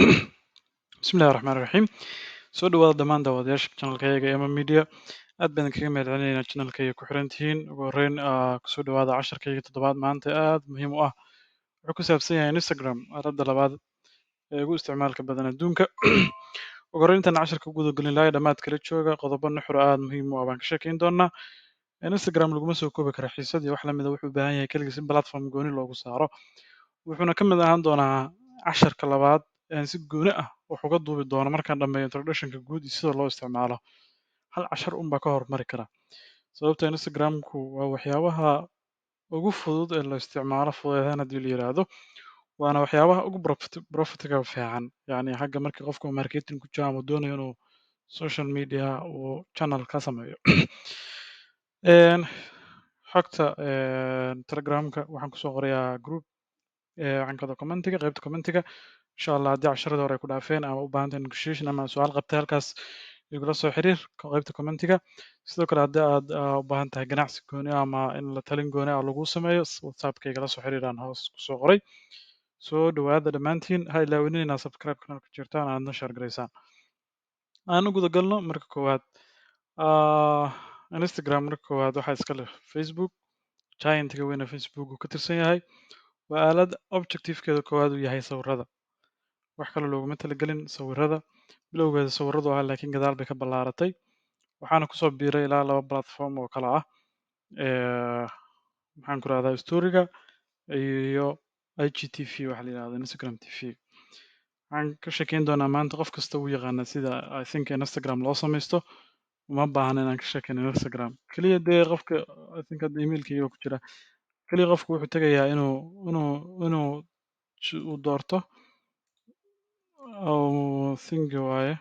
Bismillahi Raxmaani Raxiim. Soo dhawaada dhammaan daawadayaasha channelkayaga Ema Media. Aad baan kaga mahadcelinaynaa channelkayga ku xiran tihiin. Ugu horreyn, kusoo dhawaada casharkayga toddobaad maanta, aad muhiim u ah. Wuxuu ku saabsan yahay Instagram, aaladda labaad ee ugu isticmaalka badan adduunka. Ugu horreyn, intaan casharka u guda gelin lahaa, dhammaad kala jooga qodobo nuxur aad muhiim u ah baan ka sheekeyn doonaa. Instagram laguma soo koobi karo xiisad iyo wax lamid ah. Wuxuu u baahan yahay kaligiis in platform gooni loogu saaro. Wuxuuna ka mid ahaan doonaa casharka labaad ee si gooni ah wax uga duubi doono markaan dhammeeyo introductionka guud iyo sida loo isticmaalo. Hal cashar un baa ka hormari kara, sababta Instagramku waa waxyaabaha ugu fudud ee la isticmaalo fududeyn haddii la yiraahdo, waana waxyaabaha ugu profitga fiican, yacni xagga markii qofku marketing ku jiro ama doonayo inuu social media uu channel ka sameeyo. Xogta Telegramka waxaan kusoo qorayaa group, waxaan kada commentiga, qaybta commentiga, insha Allah. Haddii casharadii hore ay ku dhaafeen ama u baahan tahay negotiation ama su'aal qabtay, halkaas igula soo xiriir qaybta commentiga. Sidoo kale, haddii aad u baahan tahay ganacsi gooni ah ama in la talin gooni ah lagu sameeyo, WhatsAppka igala soo xiriiraan hoos kusoo qoray. Soo dhawaada dhammaantiin. Ha ilaawinin inaad subscribe kanalka jirtaan, aadna share garaysaan. Aan u guda galno. Marka koowaad, Instagram marka koowaad waxaa iska leh Facebook, giantga weyne Facebook uu ka tirsan yahay. Waa aalad objectivekeeda koowaad uu yahay sawirada, wax kale looguma talagelin. Sawirada bilowgeeda sawiradu ahaa, laakiin gadaal bay ka ballaaratay. Waxaana kusoo biiray ilaa laba platform oo kale ah, maxaan ku rahdaa, storyga iyo IGTV waxa la yihahdo, Instagram TV. Waxaan ka sheekeyn doonaa maanta, qof kasta uu yaqaana sida, I think, Instagram loo samaysto. Uma baahna inaan ka sheekeyno Instagram keliya. Dee qofka, I think, hadda emailkayga ku jira keliya, qofku wuxuu tegayaa inuu uu doorto oo think waaye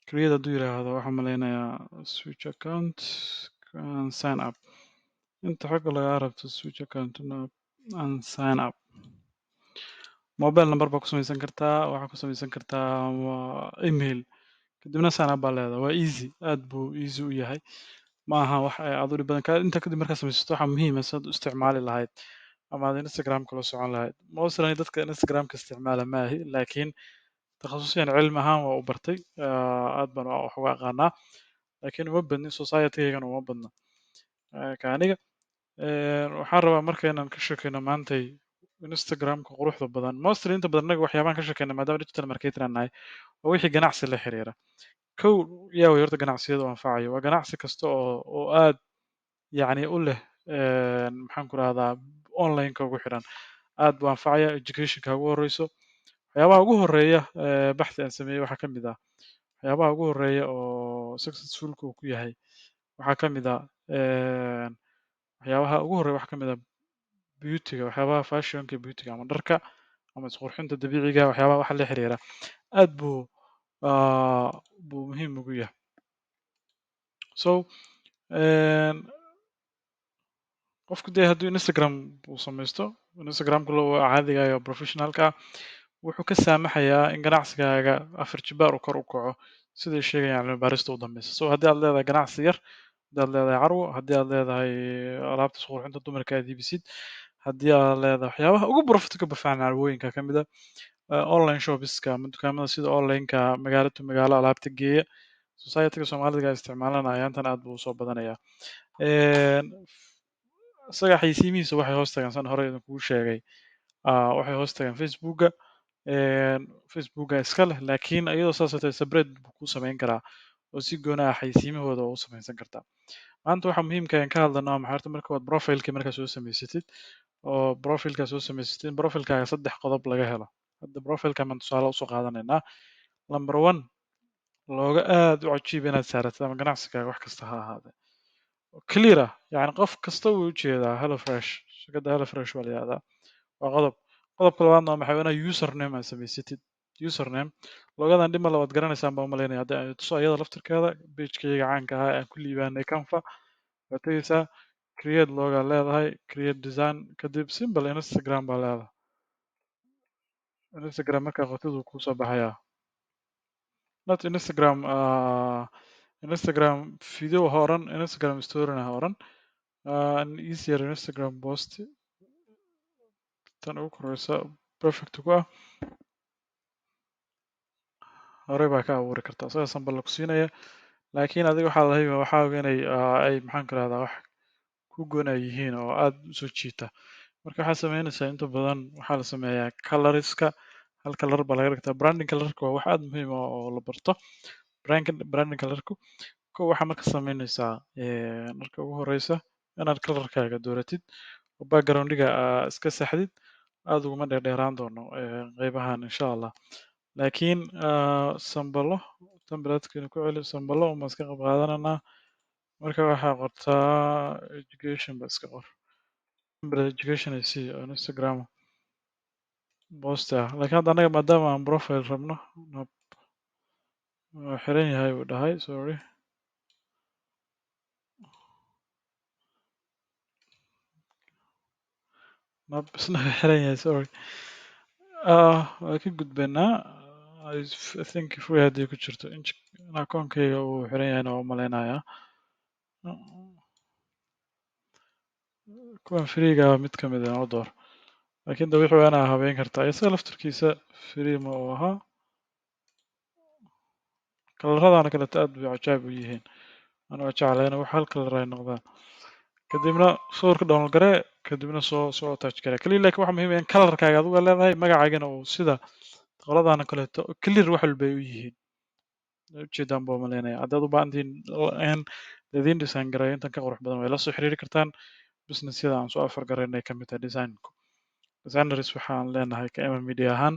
create hadduu yiraahdo. Waxaan malaynayaa switch account and sign up. Inta xagga lagaa rabto switch account and sign up, mobile number baa ku samaysan kartaa, waxaa ku samaysan kartaa waa email, kadibna sign up baa leedahay. Waa easy, aad buu easy u yahay, ma aha wax aad u dhib badan. Inta kadib markaa samaysato, waxaa muhiim ah sidaad u isticmaali lahayd ama aad Instagram kula socon lahayd. Mostly dadka Instagramka isticmaala maahi, laakiin takhasusiyan cilmi ahaan waa u bartay, aad baan wax uga aqaanaa, laakiin uma badnin, society-gaygana uma badna. Ka aniga waxaan rabaa marka inaan ka sheekeyno maantay Instagramka quruxda badan. Mostly inta badan innaga waxyaabahan ka sheekeyna, maadaama digital marketing aan nahay, waa wixii ganacsi la xiriira. Kow, yaa way horta ganacsiyada u anfacayo? Waa ganacsi kasta oo aad yacni u leh, maxaan ku rahdaa, online-ka ugu xiran, aad buu anfacaya. Educationka ugu horeyso, waxyaabaha ugu horeeya baxthi aan sameeyey waxaa ka mid ah, waxyaabaha ugu horeeya oo successfulka uu ku yahay waxaa ka mid ah, waxyaabaha ugu horeeya waxaa ka mid ah beautyga, waxyaabaha fashionka iyo beautyga ama dharka ama isqurxinta dabiiciga, waxyaabaha waxa la xiriira aad buu muhiim ugu yahay. So qofku dee hadduu Instagram uu samaysto, Instagramka loo caadiga ah iyo professionalka ah, wuxuu ka saamaxayaa in ganacsigaaga afar jibaar uu kor u kaco, siday sheegayaan cilmi baarista u dambeysa. So haddii aad leedahay ganacsi yar, haddii aad leedahay carwo, haddii aad leedahay alaabta isqurxinta dumarka aad iibisid, haddii aad leedahay waxyaabaha ugu profitka fiican, carwooyinka ka mid ah, online shopska ama dukaamada sida online-ka magaalo to magaalo alaabta geeya, society-ga Soomaalida ay isticmaalanayaan tan aad buu usoo badanayaa. Isaga xayeysiimihiisa waxay hoos tagaan, san hore idinkugu sheegay, waxay hoos tagaan Facebooka. Facebooka iska leh, laakiin iyadoo saas ay tahay separate buu kuu samayn karaa oo si gooni ah xayeysiimahooda waa u samaysan kartaa. Maanta waxaa muhiimka aan ka hadlano waa maxay? Horta marka waad profilekii markaa soo samaysatid oo profileka soo samaysatid, profilkaaga saddex qodob laga helo. Hadda profilka baan tusaale usoo qaadanaynaa. Number one, looga aad u cajiib inaad saaratid ama ganacsigaaga wax kasta ha ahaadee, clear ah, yacni qof kasta wuu ujeedaa Hello Fresh, shirkadda Hello Fresh waa la yihahdaa. Waa qodob. Qodobka labaadna waa maxay? Waa inaad username aad samaysatid. Username logadan dhib ma labaad garanaysaan baan umalaynaya. Hadda aan tuso iyada laftirkeeda, pagekayga caanka ahaa aan ku liibaanay Canva waad tegeysaa, create logo leedahay, create design, kadib simple Instagram baa leedahay. Instagram markaa qotid wuu kusoo baxayaa. Not Instagram, Instagram video ha oran, Instagram storyna ha oran, an easier Instagram post, tan ugu koreysa perfect ku ah. Horey baa ka abuuri kartaa, isaga sample ku siinaya, laakiin adiga waxaa la rabaa waxaa inay ay, maxaan ku rahdaa, wax ku goon ay yihiin oo aad u soo jiita. Marka waxaad sameynaysaa, inta badan waxaa la sameeyaa colorska, hal color baa laga dhigtaa. Branding colorka waa wax aad muhiim ah oo la barto. Branding colorku ko waxaa marka sameynaysaa, marka ugu horeysa inaad colorkaaga dooratid oo backgroundiga aa iska saxdid. Aad uguma dheerdheeraan doono qeybahan, insha Allah, laakiin sample templatekina ku celi, sample uma iska qayb qaadananaa. Marka waxaa qortaa education ba iska qor, template education ay sii on Instagram post ah. Laakiin hadda anaga maadaama aan profile rabno, nope, waa xiran yahay buu dhahay. Sorry, nope, isna waa xiran yahay, sorry. Waa ka gudbaynaa. I think free haddii ku jirto in akoonkayga uu xiran yahayna waa u malaynayaa. Kuwan freega mid ka mid ah u door, laakiin de wixii waa inaa habeyn kartaa. Isaga laftirkiisa free ma uu ahaa. Coloradana kaleeto aad bay cajaa'ib u yihiin. Aniga waa jeclahay in wax hal color ay noqdaan. Kadibna sawirka download garee, kadibna soo attach garee kaliya. Laakiin waxa muhiim ah in colorkaaga adigu leedahay, magacaagana uu sida qoladana kaleeto clear wax walba ay u yihiin. Ujeedaan baa umaleynaya. Haddaad u baahan tihiin in laidin design gareeyo intan ka qurux badan, way la soo xiriiri kartaan. Businessyada aan soo afar garaynay ka mid tahay designku. Designers waxaan leenahay ka MM Media ahaan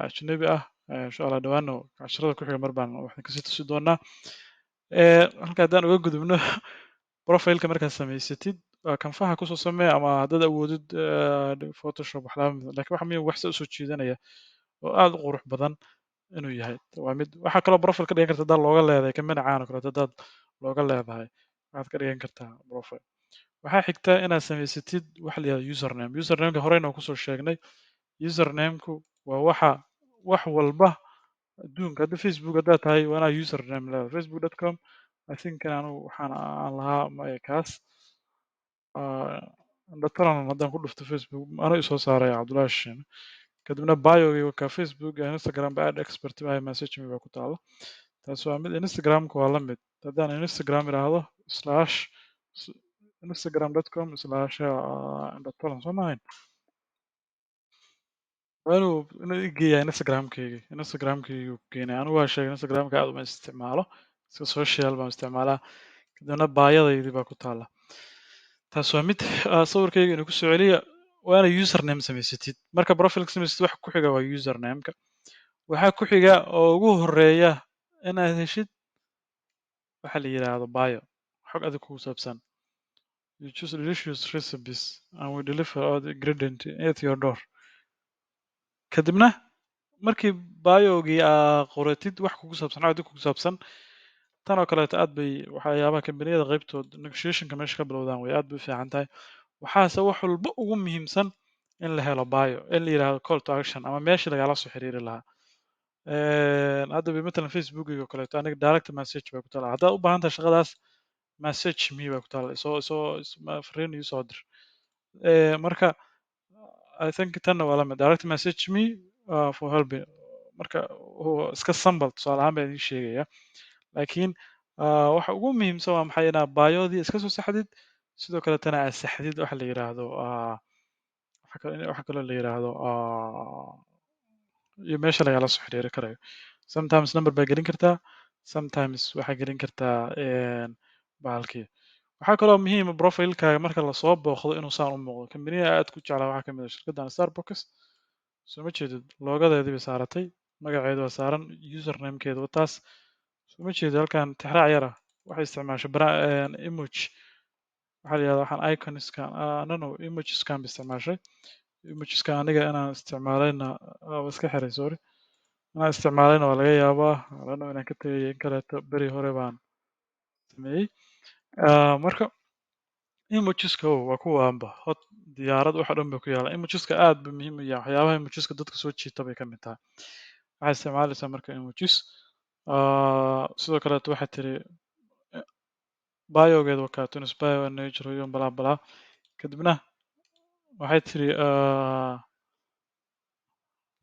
ajnabi ah. Insha Allah dhawaano casharada ku xiga mar baan waxaan kasii tusi doonaa. Halka haddaan uga gudubno, profileka markaad samaysatid, waa Canvaha kusoo samee ama haddaad awoodid Photoshop, waxyaaba mid. Laakiin waxa muhiim wax usoo jiidanaya oo aad u qurux badan inuu yahay waa mid. Waxaa kaloo profile ka dhigan karta haddaad looga leedahay company caan oo kaleeto. Haddaad looga leedahay, waxaad ka dhigan kartaa profile. Waxaa xigta inaad samaysatid waxa la yihahdo username. Usernameka horeyna waan kusoo sheegnay. Usernameku waa waxa wax walba adduunka. Hadda Facebook haddaad tahay, waa inaad username leedahay, facebook.com. I think anigu waxaan aan lahaa kaas dataran. Haddaan ku dhufto Facebook, anuu isoo saaraya Cabdullahi Shin. Kadibna biogii ka Facebook iyo Instagram ba "ad expert by message me" baa ku taala. Taas waa mid. Instagramka waa la mid. Haddaan Instagram idhaahdo slash instagram.com/ dataran, soo maahayn? Waa inuu i geeyaa Instagramkayga. Instagramkayga uu keenaya. Anigu waa sheegay, Instagramka aad uma isticmaalo, iska social baan isticmaalaa. Kadibna biodaydii baa ku taala. Taas waa mid. Sawirkayga inuu kusoo celiya. Waa inaad username samaysatid. Marka profilka samaysatid, waxa ku xiga waa usernameka. Waxaa ku xiga oo ugu horeeya inaad heshid waxa la yidhaahdo bio, xog adig kugu saabsan. You choose delicious recipes and we deliver all the ingredient at your door. Kadibna markii biogii aa qoratid wax kugu saabsan, xog adig kugu saabsan, tan oo kaleeto aad bay waxyaabaha kambaniyada qaybtood negotiationka meesha ka bilowdaan way aad bay u fiican tahay. Waxaase wax walba ugu muhiimsan in la helo bio, in la yidhaahdo call to action ama meeshii lagala soo xiriiri lahaa. Hadda ba matalan Facebookiga oo kaleeto aniga direct message baa ku taala. Haddaad u baahan tahay shaqadaas, message me baa ku taala, soo fariin ii soo dir. Marka I think tanna waa lamid, direct message me for help. Marka huwa iska sample, tusaale ahaan baan idiin sheegaya. Laakiin waxa ugu muhiimsan waa maxay? Inaad biodii iska soo saxdid, sidoo kaletana aad saxdid waxa la yiraahdo waxa kaloo la yiraahdo iyo meesha lagala soo xiriiri karayo. Sometimes number baa gelin kartaa, sometimes waxaa gelin kartaa bahalkii. Waxaa kaloo muhiim ah profile-kaaga marka lasoo booqdo inuu saan u muuqdo. Kambaniyaha aad ku jeclaa waxaa kamid ah shirkaddan Starbucks. Soo ma jeedid? Logodeedii bay saaratay, magaceedu waa saaran, username-keedu waa taas. Soo ma jeedid halkan tixraac yar ah? Waxay isticmaashay emoji waxaa la yihahdaa, waxaan iconskan, no, emojiskan bay isticmaashay. Emojiskan aniga inaan isticmaalayna waa iska xiray, sorry. Inaan isticmaalayna waa laga yaabaa, I don't know inaan ka tegay in kaleeto. Beri hore baan sameeyey. Marka emojiska waa kuwaanba hot diyaarad waxa dhan bay ku yaalaan. Emojiska aad buu muhiim u yahay. Waxyaabaha emojiska dadka soo jiita bay ka mid tahay. Waxay isticmaalaysaa marka emojis. Sidoo kaleeto waxay tiri biogeeda waa to inspire nature iyo bla bla. Kadibna waxay tiri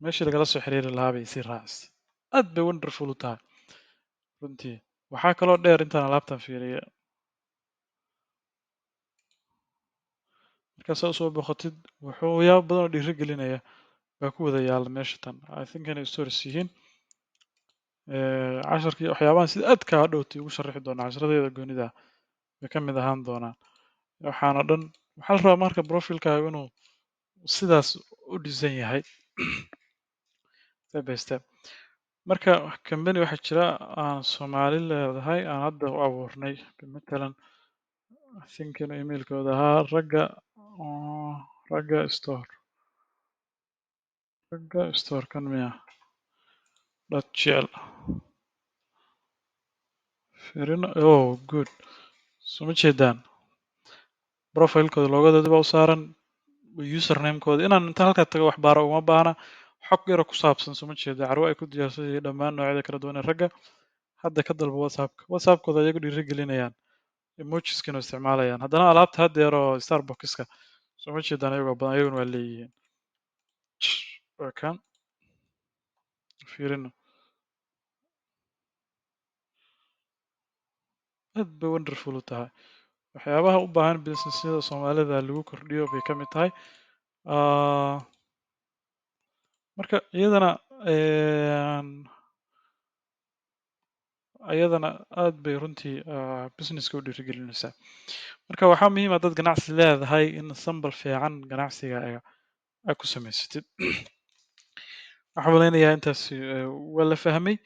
meeshii lagala soo xiriiri lahaa bay sii raacisay. Aad bay wonderful u tahay runtii. Waxaa kaloo dheer, intaan alaabtan fiiriya, markaa saa usoo boqotid, wuxuu yaabo badan oo dhiiri gelinaya baa ku wada yaalla meesha tan. I think inay stories yihiin. Casharkii waxyaabahan sida aadka hadhowti ugu sharaxi doonaa casharadeeda goonida ah bay ka mid ahaan doonaan. Waxaana dhan waxaa la rabaa marka profilkaaga inuu sidaas u dhisan yahay, step by step. Marka company waxaa jira aan Soomaali leedahay, aan hadda u abuurnay, matalan, I think inuu emailkooda ahaa Ragga Store, Ragga Store kan miya .gl fiirino. Oh good, soo ma jeedaan? Profilekooda logodooda baa u saaran, usernamekooda. Inaan inta halkaa tago wax baaro uma baahna. Xog yaro ku saabsan, soo ma jeeda, carwo ay ku diyaarsan yihiin dhammaan noocyada kala duwan ee ragga. Hadda ka dalbo WhatsAppka. WhatsAppkooda ayagu dhiiri gelinayaan, emojiskana isticmaalayaan. Haddana alaabta haddeer oo Starbuckska, soo ma jeedaan, ayagoo badan ayaguna waa leeyihiin. Waa kan, fiirino. Aad bay wonderful u tahay. Waxyaabaha u baahan businessyada Soomaalida lagu kordhiyo bay ka mid tahay. Marka iyadana aad bay runtii businesska u dhiirigelinaysaa. Marka waxaa muhiim ah, dad ganacsi leedahay, in sambal fiican ganacsigaaga aad ku samaysatid. Waxaan malaynayaa intaas waa la fahmay.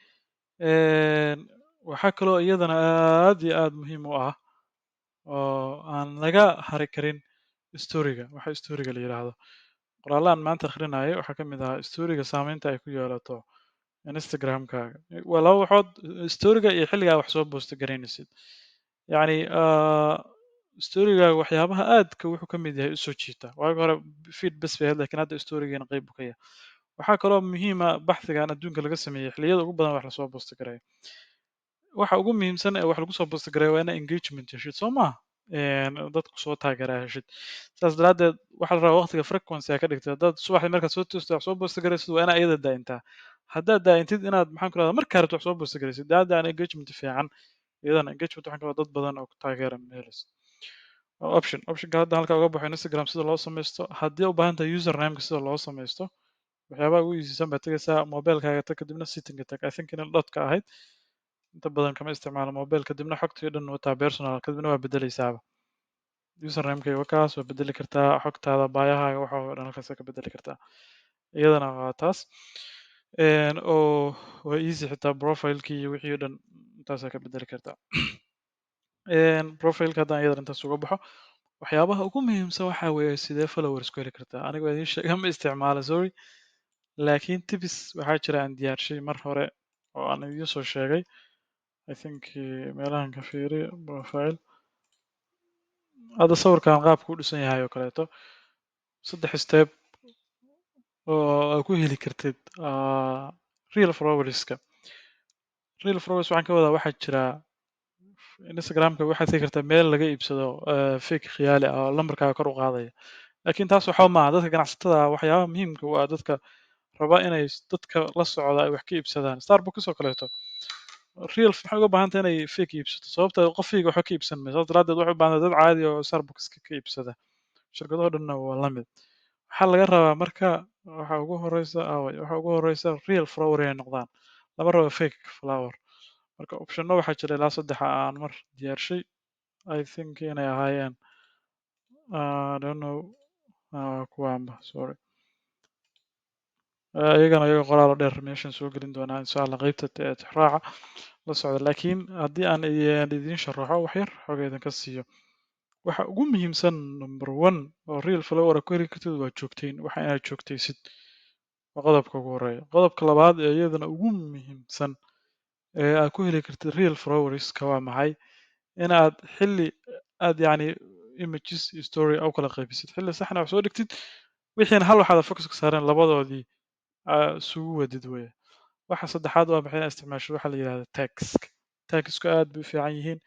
Waxaa kaloo iyadana aad iyo aad muhiim u ah oo aan laga hari karin storyga. Waxa storyga la yiraahdo, qoraallo aan maanta akhrinayo waxaa ka mid ahaa storyga saameynta ay ku yeelato Instagram-kaaga. Waa laba waxood, storyga iyo xilligaa wax soo post garaynaysid. Yacni storygaaga waxyaabaha aadka wuxuu ka mid yahay usoo jiita. Waagi hore feed bes bay ahayd, laakiin hadda storygiina qayb buu ka yahay. Waxaa kaloo muhiim ah baxthigan adduunka laga sameeyey, xilliyada ugu badan wax lasoo post gareeyo. Waxa ugu muhiimsan ee wax lagu soo post gareeyo waa inaa engagement heshid, soo maaha? Dadku soo taageeraa heshid. Saas daraaddeed waxaa la rabaa waqtiga frequency aa ka dhigtay. Haddaad subaxdii markaad soo toosto wax soo post garaysid, waa inaa iyada daa'intaa. Haddaad daa'intid inaad, maxaan ku rahdaa, markaa rabto wax soo post garaysid, hadda aan engagement fiican, iyadana engagement waxaan ka wadaa dad badan oo ku taageera ma helaysid. Waa option. Optionka hadda halka uga baxo Instagram sida loo samaysto. Haddii u baahan tahay usernameka sida loo samaysto, waxyaabaha ugu easy-san baad tegaysaa mobilekaaga tag, kadibna settinga tag. I think in dhotka ahayd, inta badan kama isticmaalo mobile. Kadibna xogtii dhan wataa personal, kadibna waa bedeleysaaba. Usernamekayga wakaas, waa bedeli kartaa xogtaada, baayahaaga, waxa oo dhan halkaas ka bedeli kartaa. Iyadana waa taas. Oo waa easy, xitaa profilekii iyo wixii oo dhan intaasaa ka bedeli kartaa. Profileka haddaan iyadana intaas uga baxo, waxyaabaha ugu muhiimsan waxaa weeye sidee followers ku heli kartaa. Aniga waa idiin sheegay, ma isticmaalo, sorry, laakiin tips waxaa jira aan diyaarshay mar hore oo aan idiin soo sheegay. I think meelahan ka fiiri profile. Hadda sawirkan qaabku u dhisan yahay oo kaleeto, saddex step oo aad ku heli kartid real followerska. Real followers waxaan ka wadaa, waxaa jira Instagramka waxaad tegi kartaa meel laga iibsado fake khiyaali ah oo lambarkaaga kor u qaadaya, laakiin taas waxba maaha. Dadka ganacsatada ah, waxyaabaha muhiimka u ah, dadka raba inay dadka la socda ay wax ka iibsadaan, Starbucks oo kaleeto, real waxay uga baahan tahay inay fake iibsato? Sababta qof fake waxba ka iibsan mayso. Sababta daraaddeed waxay u baahan tahay dad caadi ah oo Starbucks ka iibsada. Shirkadaho dhanna waa la mid. Waxaa laga rabaa marka, waxa ugu horeysa aaway, waxa ugu horeysa real follower inay noqdaan, lama rabo fake follower. Marka optionno waxaa jira ilaa saddex aan mar diyaarshay. I think inay ahaayeen, I don't know, kuwaanba, sorry. Iyagana iyaga qoraal dheer meeshan soo gelin doonaa insha Allah, qeybta tixraaca la socda. Laakiin haddii aan idiin sharaxo, wax yar xooga idinka siiyo, waxa ugu muhiimsan, number one oo real follower ku heli kartid, waa joogteyn. Waxa inaad joogtaysid waa qodobka ugu horeeya. Qodobka labaad ee iyadana ugu muhiimsan ee aad ku heli kartid real followerska waa maxay? Inaad xilli aad yacni images iyo story u kala qaybisid, xilli saxna wax soo dhigtid, wixiina hal waxaad focus ka saareen, labadoodii isugu wadid weeye. Waxa saddexaad waa maxay? Inaad isticmaasho waxa la yidhahda tags. Tagsku aad bay u fiican yihiin.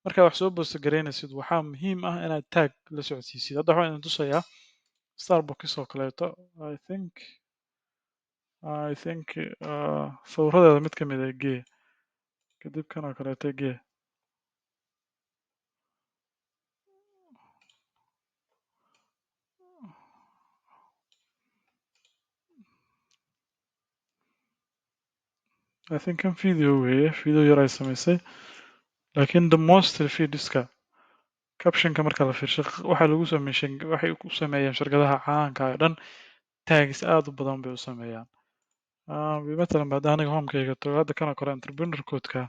Markaa wax soo post garaynaysid, waxaa muhiim ah inaad tag la socodsiisid. Hadda waxaan idin tusayaa Starbucks oo kaleeto. I think I think sawiradeeda mid ka mid ah gee, kadib kan oo kaleeto gee. I think kan video weeye, video yar ay samaysay, laakiin the most feedska captionka marka la fiirsho waxaa lagu soo mention, waxay ku sameeyaan shirkadaha caanka ah oo dhan tags aad u badan bay u sameeyaan. Matalan ba haddaan aniga homekayga tago hadda, kan oo kale entrepreneur code-ka,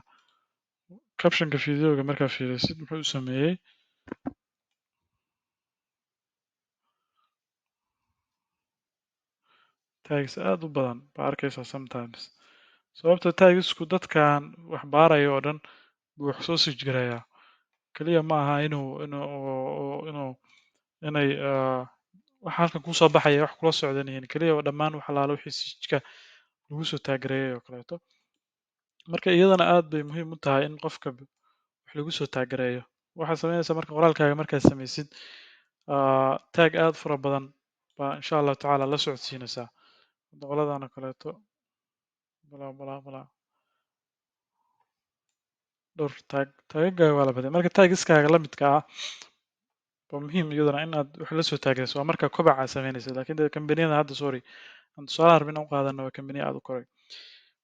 captionka videoga markaa fiirisid, muxuu u sameeyey? Tags aad u badan baa arkaysaa sometimes, sababta tagsku dadkan wax baaraya oo dhan buu wax soo search garayaa. Kaliya ma aha inuu inay waxa halkan kusoo baxaya wax kula socdan yihiin kaliya, waa dhammaan wax alaala wixii searchka lagu soo tag gareeyay oo kaleeto. Marka iyadana aad bay muhiim u tahay in qofka wax lagu soo tag gareeyo. Waxaad sameynaysaa marka qoraalkaaga markaad samaysid, tag aad u fara badan baa insha Allahu tacaala la socodsiinaysaa. Qoladan oo kaleeto bla bla bla, dhowr tag, tagagaaga waa la baday. Marka tagiskaaga la midka ah waa muhiim iyadana inaad wax la soo tag garayso, waa marka kobaca sameynaysa. Laakiin dee kambaniyada hadda, sorry, aan tusaalaha rabin u qaadano, waa kambaniya aad u koray.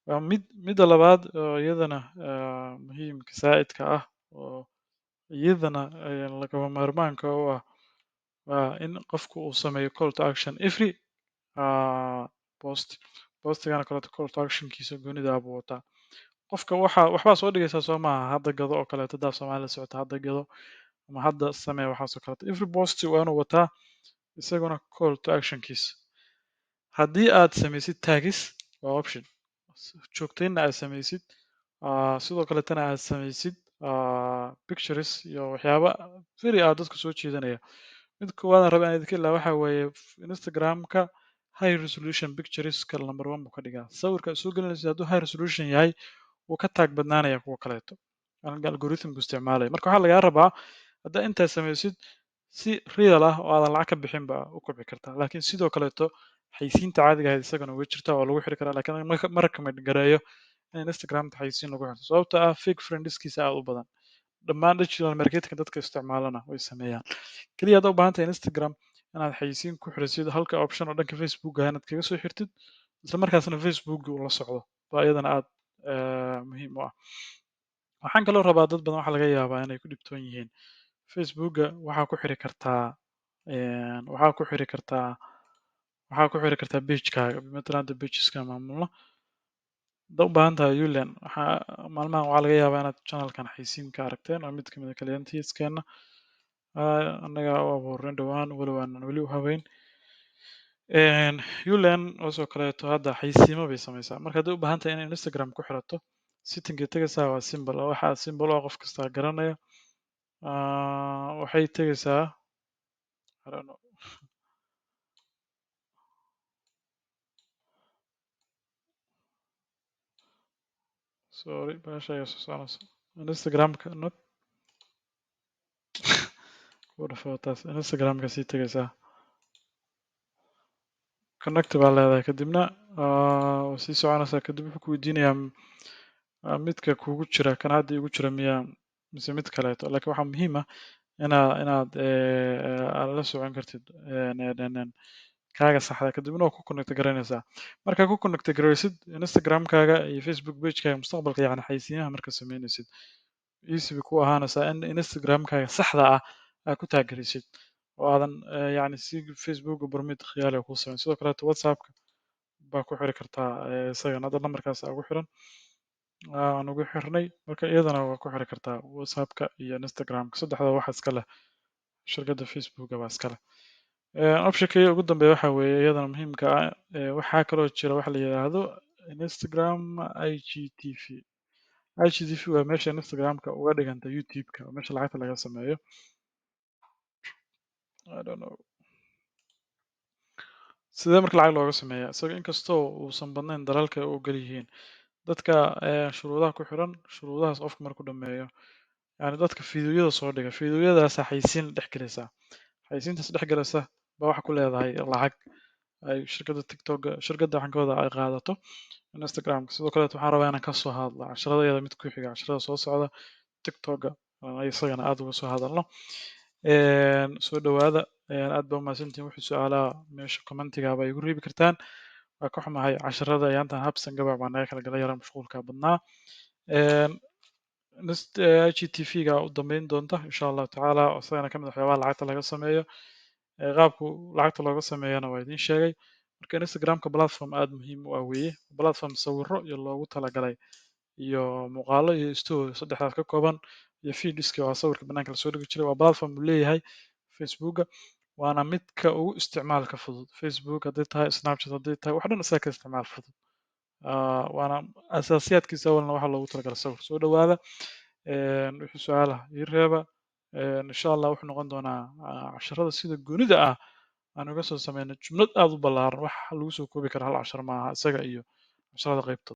Waa mid. Midda labaad oo iyadana muhiimka saa'idka ah oo iyadana lagama maarmaanka u ah waa in qofku uu sameeyo call to action every post. Postigana kaleeto call to actionkiisa goonida ah buu wataa. Qofka waxa waxbaa soo dhigaysaa, soo maaha? Hadda gado oo kaleeto, haddaa Soomaali la socota, hadda gado ama hadda samee waxaas oo kaleeto. Every post waa inuu wataa isaguna call to actionkiisa. Haddii aad samaysid tags waa option, joogtaynna aad samaysid, sidoo kaletana aad samaysid pictures iyo waxyaaba very ah dadka soo jiidanaya. Mid koowaad aan raba inaan idinka ilaa waxa weeye Instagram-ka high resolution pictureska number one buu ka dhigaa. Sawirka aad soo gelinaysid hadduu high resolution yahay, wuu ka tag badnaanaya kuwa kaleeto algorithmku isticmaalaya. Marka waxaa lagaa rabaa haddaa intaad samaysid, si real ah oo aadan lacag ka bixin ba u kobci kartaa. Laakiin sidoo kaleeto xayisiinta caadiga ahayd isagana way jirtaa, waa lagu xiri karaa, laakiin ma recommend gareeyo in Instagramta xayisiin lagu xirto, sababtoo ah fake friendskiisa aad u badan. Dhammaan digital marketing dadka isticmaalana way sameeyaan. Kaliya haddaa u baahan tahay Instagram inaad xayisiin ku xirisid, halka option oo dhanka Facebook ah inaad kaga soo xirtid, isla markaasna Facebook uu la socdo, baa iyadana aad muhiim u ah. Waxaan kaloo rabaa, dad badan waxaa laga yaabaa inay ku dhibtoon yihiin Facebooka. Waxaa ku xiri kartaa pagekaaga. Matalan hadda pageska maamulno, haddaa u baahan tahay ulen, waxaa maalmahan waxaa laga yaabaa inaad channelkan xayisiin ka aragteen. Waa mid kamid ah clientskeena, annaga u abuurnay dhowaan, walow aanan weli u habeyn. Ulen oo kaleeto hadda xayisiimo bay sameysaa. Marka hadday u baahan tahay inay Instagram ku xirato, settingay tegaysaa. Waa simple oo waxaa simple oo qof kasta garanaya. Waxay tegaysaa, I don't know. Sorry, bahasha ayaa soo soconaysa. Instagramka not ku dhafo taas. Instagramka sii tegaysaa, connect baa leedahay, kadibna waa sii soconaysaa. Kadib wuxuu ku weydiinayaa midka kugu jira, kan hadda igu jira miyaa mise mid kaleeto. Laakiin waxaa muhiim ah inaad aad la socon kartid kaaga saxda, kadibna waa ku connect garaynaysaa. Markaa ku connect garaysid Instagramkaaga iyo Facebook pagekaaga, mustaqbalka yacni xayeysiimaha markaa sameynaysid easy bay ku ahaanaysaa in Instagramkaaga saxda ah aad ku tag garaysid oo aadan yacni si Facebook barmid khiyaali ah kuu sameyn. Sidoo kaleeto WhatsAppka baa ku xiri kartaa isagana. Hadda lambarkaas ugu xiran aan ugu xirnay. Marka iyadana waa ku xiri kartaa WhatsAppka iyo Instagramka. Saddexda waxa iska leh shirkadda Facebooka baa iska leh. Optionka ugu dambeeya waxa weeye iyadana muhiimka ah, waxaa kaloo jira waxa la yiraahdo Instagram IGTV. IGTV waa meesha Instagramka uga dhiganta YouTube-ka, waa meesha lacagta laga sameeyo. I don't know sidee marka lacag looga sameeyaa isaga, inkastoo uusan badnayn dalalka ay u ogol yihiin dadka shuruudaha ku xiran. Shuruudahaas qofka markuu dhameeyo, yani dadka fiidiyowyada soo dhiga, fiidiyowyadaasa xayisiin dhex gelaysaa. Xayisiintaas dhex gelaysa baa waxa ku leedahay lacag. Ay shirkadda TikTok, shirkadda waxaan ka wadaa, ay qaadato Instagram. Sidoo kaleeto waxaan rabaa inaan ka soo hadlo casharada iyada mid ku xiga, casharada soo socda, TikTok-ga isagana aad uga soo hadalno. Soo dhawaada, aad baa umahadsantihiin. Wixii su-aalaha meesha commentiga baa igu reebi kartaan. Waa ka xumahay casharada ayaantan habsan gabac baa naga kala gala, yara mashquulka badnaa. IGTV-ga u dambeyn doonta, insha Allahu tacaala, isagana kamid waxyaabaha lacagta laga sameeyo. Qaabku lacagta looga sameeyana waa idiin sheegay. Marka Instagramka platform aad muhiim u ah weeye, platform sawiro iyo loogu talagalay iyo muuqaalo iyo story, saddexdaas ka kooban, iyo feedska, waa sawirka banaanka lasoo dhigi jiray. Waa platform uu leeyahay Facebooka, waana midka ugu isticmaalka fudud. Facebook hadday tahay, Snapchat hadday tahay, wax dhan isaga ka isticmaal fudud. Waana asaasiyaadkiisa awalna waxaa loogu talagalay sawir. Soo dhawaada, wixii su-aalaha ii reeba. Insha Allah wuxuu noqon doonaa casharada sida goonida ah aan uga soo sameynay jumlad aad u ballaaran. Wax lagu soo koobi kara hal cashar maaha, isaga iyo casharada qaybtood.